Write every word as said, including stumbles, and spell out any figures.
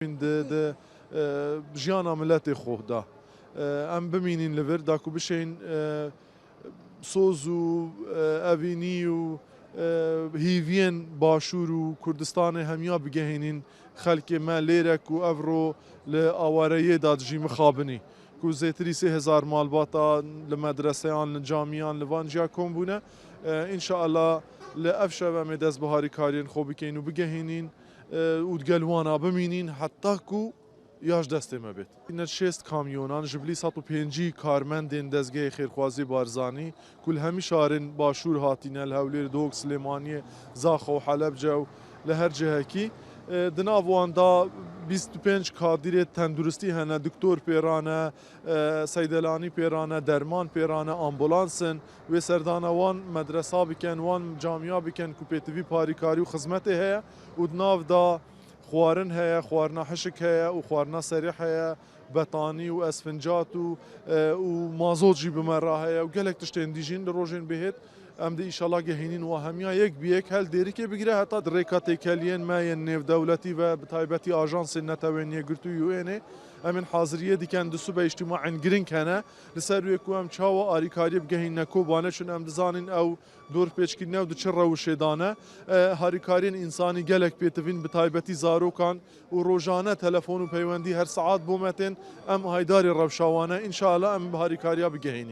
di, di, e, jiyana miletê xwe de. E, em bimînîn li vir, da ku bişên, e, soz û, e, evînî û, e, hîviyên Başûr û Kurdistanê hemiya bigehînîn xelkê me lêre ku evro li awareyê de dijî mixabinî. Ku zêtirî sê hezar malbata li medreseyan, li camiyan, li van ciya kom bûne. E, înşeallah li ev şev em ê dest bi harîkariyên xwe bikeyn û bigehînîn, e, û digel wana bimînîn heta ku ya ji destê me bêt. Îne şêst kamyonan ji bilî sed û pêncî karmendên dezgehê xêrxwazî Barzanî ku li hemî şarên Başûr hatîne, li Hewlêr, Dok, Silêmaniyê, Zaxo, Helebce û li her cihekî. E, di nav wan de bîst û pênc kadîrê tenduristî hene, doktor pêran e, e, seydelanî pêran e, derman pêran e, ambulans in. Wê serdana wan medresa bikin, wan camiya bikin ku pêtivî parîkarî û xizmetê heye û di nav de xwarin heye, xwarina hişik heye û xwarina serîh heye, betanî û esfincat û, e, û mazot jî bi me re heye û gelek tiştên dî jîn li rojên bihêt. Em dê îşallah gehînîn wa hemiya yek bi yek hel dêrikê bigire heta di rêka têkeliyên me yên nêvdewletî ve bi taybetî ajansên Netewên Yekgirtû û U N'ê em ên haziriyê dikin di sibe îctîmaên giring hene. Li ser wê ku em çawa arîkariyê bigehînine Kobanê, çun em dizanin ew dorpêçkirine û di çi rewişê de ne. E, harîkariyên însanî gelek pêtivîn, bi taybetî zarokan û rojane telefon û peywendî her saet bo me tên. Em haydarê rewşa wan e. Înşallah em bi harîkariya bigehînîn.